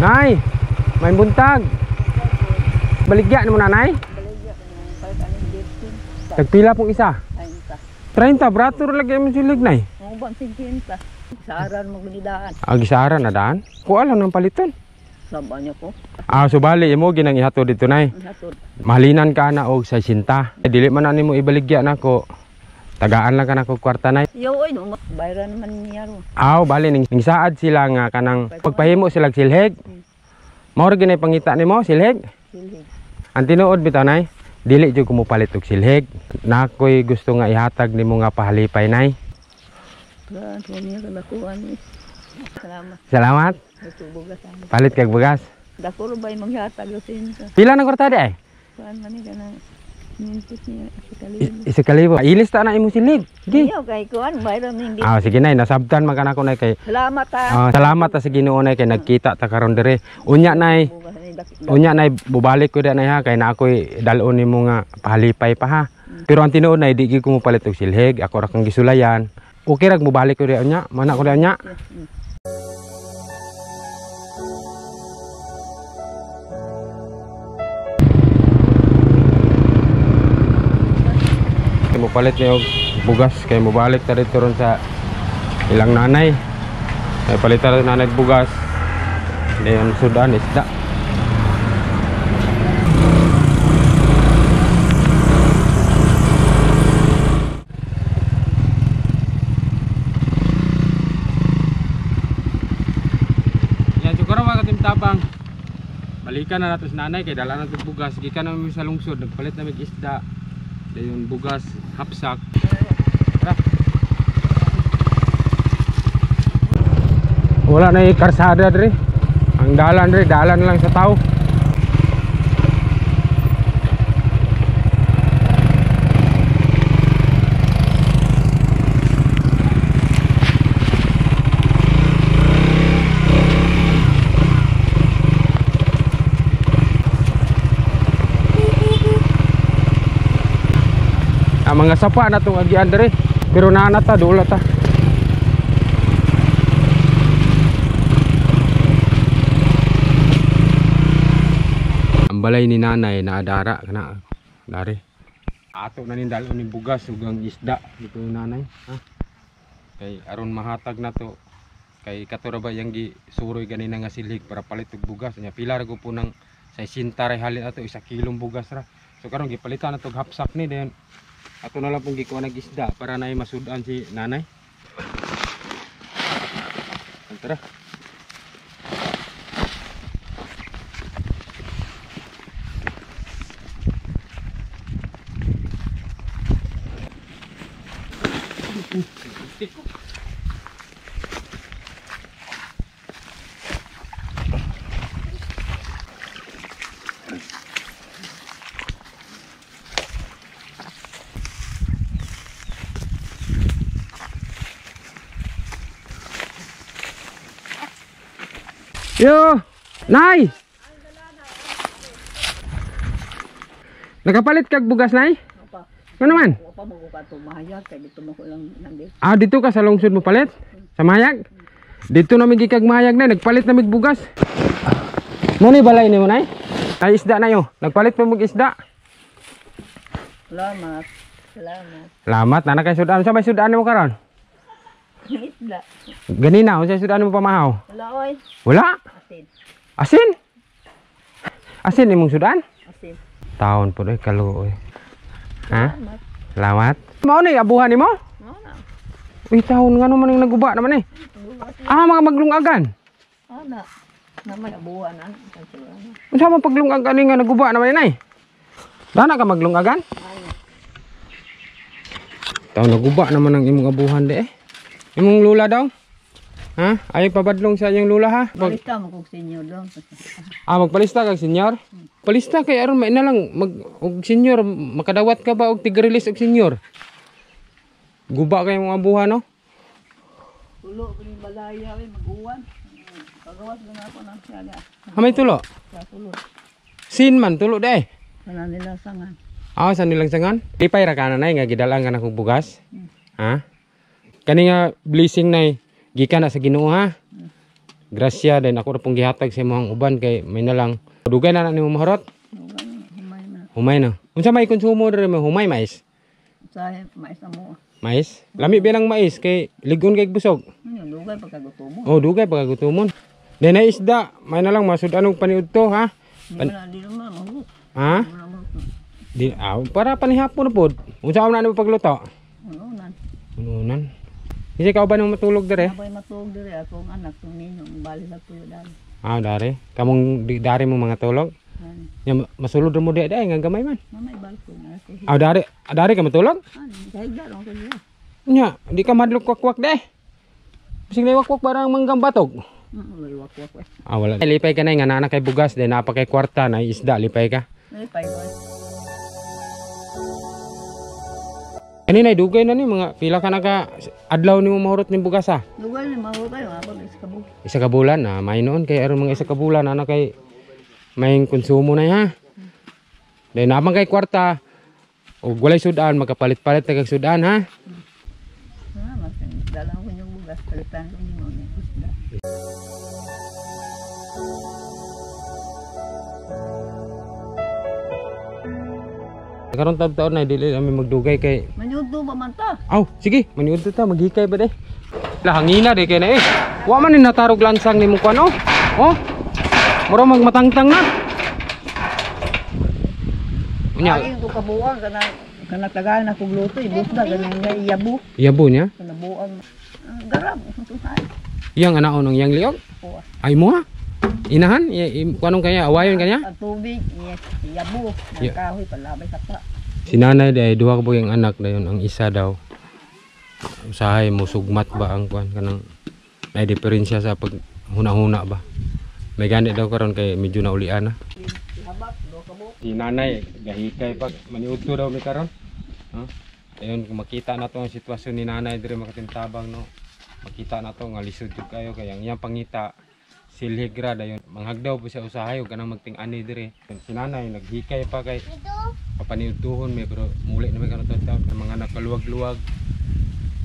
Nay, may buntag. Baligya nimo nanay? Baligya palit aning birsin. Tagpila pong isa? 30. 30 brato ra lagi imong silig nay. Ang uban 50. Saaran mo ginidaan. Ah, gisaran na daan. Kuha lang ng paliton. Saba niya ko. Ah, subali imo ginang ihatod dito nay. Hatod. Mahalinan ka na og 60. Eh, dili man na nimo ibaligya nako. Tagaan lang ka nako kwarta nay. Yo oy no, bayran man niya ro. Aw, bali ning saad sila nga kanang pagpahimo sila silhig. Mao ra ginay pangita nimo silhig. Silhig. Ang tinuod bitaw nay, dili jud ko mopalit og silhig. Nakoy gusto nga ihatag nimo nga pahalipay nay. Salamat. Salamat. Palit kag bugas. Dako ra bay maghatag og sinta. Pila nang kwarta di ay? Kuan man ni kanang mintis niya sa kalibo. Isa kalibo. Ilis ta na imong silhig. Sige. Iyo kay kuan bayran ning. Ah, sige nay, nasabtan man kanako nay kay Salamat ha. Salamat ta sa Ginoo nay kay nagkita ta karon dire. Unya nay, unya nay bubalik ko da nay ha kay na ako'y dal-on nimo nga pahalipay pa ha. Pero ang tinuod nay di gyud ko mopalit og silhig, ako ra kang gisulayan. Okay ra mobalik ko da unya, mana ko da unya. Mopalit niyo bugas kay mobalik ta dito ron sa ilang nanay. Kay palitan ra nanay bugas. Dayon sudan isda. Yan siguro mga katimtabang. Balikan na nato si nanay kay dala na to bugas gikan na mi sa lungsod, nagpalit na mig isda. Dayon bugas hapsak. Tara. Wala na yung karsada dre. Ang dalan dre, dalan lang sa tao. Ang mga sapa na itong agian dre. Pero naana ta, dula ta. Ang balay ni nanay na adara kana dari. Ato na ning dalon ning bugas ug ang isda dito ni nanay, ha. Kay aron mahatag na to kay kato ra ba yang gisuroy ganina nga silhig para palit og bugas nya pila ra po nang 60 ra halin ato 1 kilong bugas ra. So karon gipalitan na tog hapsak ni dayon. Ato na lang pong gikuha nag isda para nay masudan si nanay. Tara. Yo, Nay! Nakapalit kag bugas, Nay? Opa. Ano man? Opa mo ko tumahayag kay dito mo ko lang nandito. Ah, dito ka sa lungsod mo palit? Sa Mahayag? Dito na migikag Mahayag, Nay. Nagpalit na mig bugas. Mo ni balay nimo, Nay? Ay, isda na yo. Nagpalit pa mig isda. Salamat. Salamat. Salamat. Nana kay sudan. Sa may sudan nimo karon? Isda. Ganina, unsa sudan mo pamahaw? Wala oy. Wala? Asin. Asin? Asin imong sudan? Asin. Taon po oy kaluoy. Ha? Salamat. Salamat. Mao ni abuhan nimo? Mao na. Uy, taon nga naman ang naguba naman eh. Ah, mga maglungagan. Ana. Na may abuhan ana. Unsa man paglungagan ni nga naguba naman inay? Dana ka maglungagan? Taon naguba naman ang imong abuhan di eh. Imong lula daw? Ha? Ay pabadlong sa iyong lula ha? Palista mo kog senyor daw. Ah, magpalista kag senyor? Palista kay aron maina lang mag og senyor makadawat ka ba og tig-release og senyor? Guba kay imong abuhan no? Tulo ko ni balaya oy mag-uwan. Pagawas na ako nang siya. Ha, may tulo? Sa tulo. Sin man tulo day. Kana nila sangan. Ah, sa nilang sangan? Lipay ra kana nay nga gidalan ka na kog bugas. Ha? Kani nga blessing nay gikan na sa Ginoo ha. Grasya then ako ra pong gihatag sa imong uban kay may na lang. Dugay na na nimo mahurot. Humay na. Humay na. Unsa may konsumo diri mo? Humay mais. Usahay mais na mo. Mais? Lami ba ng mais kay ligon kay busog. Ano dugay pagkagutom mo. Oh, dugay pagkagutomon. Then ay isda, may na lang masud-anog paniud to ha. Di man di naman mahugot. Ha? Di para panihapon na pod. Unsa na nimo pagluto? Ununan. Ununan. Kasi ka ba nang matulog dire? Abay matulog dire akong anak tong ninyo bali sa tuyo dali. Ah, dare. Kamong dare mo mga tulog. Ani. Nya masulod mo di ay nga gamay man. Mamay balkon ako. Ah, dare, dare ka matulog? Ani kahigda lang ko niya. Nya, di ka madlok kwakwak de. Bisig na wakwak barang manggang batog. Walay wakwak eh. Ah, wala. Lipay ka na nga nana kay bugas de napa kay kwarta na isda lipay ka. Lipay ko. Ani nay dugay na ni mga pila ka naka adlaw nimo mahurot ning bugas ah. Dugay ni mahurot ayo ako isa ka bulan. Isa ka bulan na may noon kay aron mga isa ka bulan ana kay may konsumo na ha. Dahil naman kay kwarta og walay sudan makapalit-palit na kag sudan ha. Salamat. Dala ko yung bugas palitan ko nimo ni isda. Karon taon na dili kami magdugay kay Maniudto ba man ta? Aw, sige, maniudto ta maghikay ba de. Lah hangina de kay na eh. Wa man ni natarog lansang nimo kuan oh. Oh. Mura magmatangtang na. Unya. Ay ko kabuang kana kana tagaan na kog luto ibus na kanang nga iyabo. Iyabo niya? Kana buang garab. Iyang anaon ang iyang liog? Ay mo ha? Inahan? Kuanong kanya? Awayon kanya? Ang tubig, iyabo, ang kahoy, palabay kata. Si nanay day, duha ka yung anak dayon, ang isa daw. Usahay mo sugmat ba ang kuan kanang may diferensya sa pag huna-huna ba. May gani daw karon kay medyo naulian na. Si nanay gahikay pag maniudto daw mi karon. Huh? Ayun kung makita na to ang sitwasyon ni nanay diri makatintabang no. Makita na to nga lisod jud kayo kay ang iyang pangita silhigra dayon manghagdaw po siya usahay ug kanang magting-ani diri. Si nanay naghikay pa kay papaniudtuhon mi pero muli na mi karon taon sa mga nakaluwag-luwag.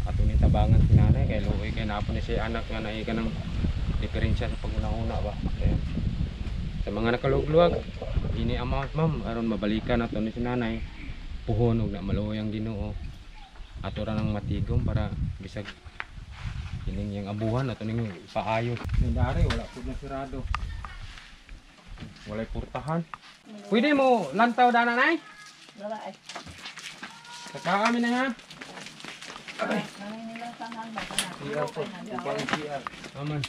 Ato ni tabangan si nanay kay luoy kay naapon ni siya anak nga naay kanang diferensya sa pag-una-una ba. Kaya sa mga nakaluwag-luwag ini amount ma'am aron mabalikan ato ni si nanay puhon ug na maluoy ang Ginoo. Ato ra nang matigom para bisag kining yang abuhan ato ning paayos. Ni dari wala pud na sirado. Walay purtahan. Pwede mo lantaw dana nay? Wala ay. Saka kami na ha. Ay. Nanay nila tangan ba kana? CR po. Upang CR. Aman.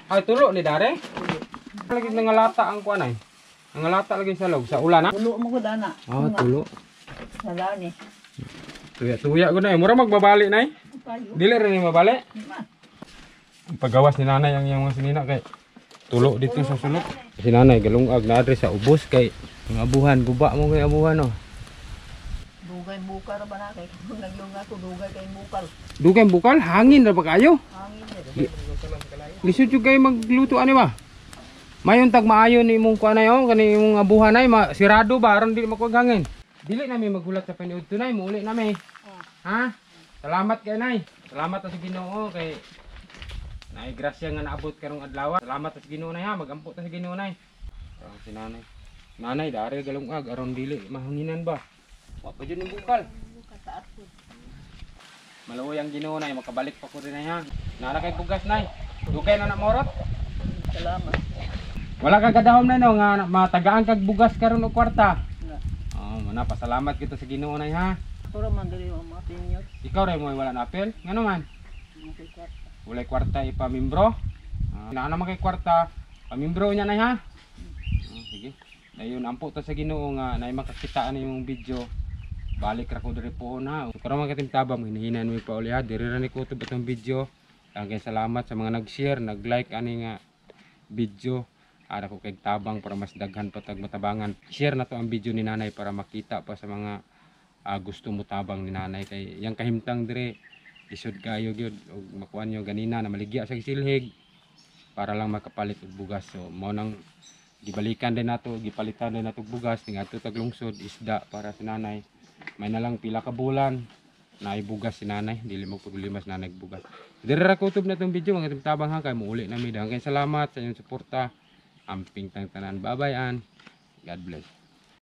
Ay tulo ni dare. Lagi nangalata ang kuan ay. Nangalata lagi sa log sa ulan ha. Tulo mo ko dana. Ah, tulo. Wala ni. Tuya-tuya ko na eh. Mura magbabali na eh. Dili rin yung mabali. Pagawas ni nanay ang iyang mga sinina kay tulo dito sa sulok. Si nanay galungag na adre sa ubos kay ang abuhan guba mo kay abuhan oh. Dugay bukal ra ba na kay kung naglunga ko dugay kay bukal. Dugay bukal hangin ra ba kayo? Hangin. Lisod jud kay magluto ani ba? Mayon tag maayo ni imong kuan ay oh kani imong abuhan ay sirado ba aron dili makuag hangin. Dili nami maghulat sa paniud tunay, muuli nami. Ha? Salamat kay nay. Salamat sa Ginoo kay naay grasya nga naabot karong adlaw. Salamat sa Ginoo nay ha, magampo ta sa Ginoo nay. Ang si nanay. Nanay dari galungag aron dili mahanginan ba. Wa pa jud ning bukal. Maluoy ang Ginoo nay, makabalik pa ko rin nay ha. Nara kay bugas nay. Dugay na na morot. Salamat. Wala ka kadahom nay no nga matagaan kag bugas karon og kwarta. Oh, mana pasalamat kita sa Ginoo nay ha. Puro man diri ang mga senior. Ikaw rin mo wala na apel? Ngano man? Walay kwarta ipamimbro. Naa naman kay kwarta, pamimbro niya na ha. Sige. Dayon ampo ta sa Ginoo nga naay makakita ani imong video. Balik ra ko diri puon ha. Karon mga katimtabang hinahinan mi pa uli ha. Diri ra ni kutob atong video. Daghang salamat sa mga nag-share, nag-like ani nga video. Ara ko kay tabang para mas daghan pa tag matabangan. Share na to ang video ni nanay para makita pa sa mga gusto mo tabang ni nanay kay yang kahimtang dire lisod kayo gyud og makuan nyo ganina na maligya sa silhig para lang makapalit og bugas. So mao nang gibalikan din nato, gipalitan din nato og bugas ningadto tag lungsod isda para sa nanay. May na lang pila ka bulan Naay bugas si nanay, dili mo problema si nanay og bugas. Diri ra kutob na tong video, mga tabang ha, kay muuli na mi. Daghang salamat sa inyong suporta. Amping tang tanan. Bye bye and God bless.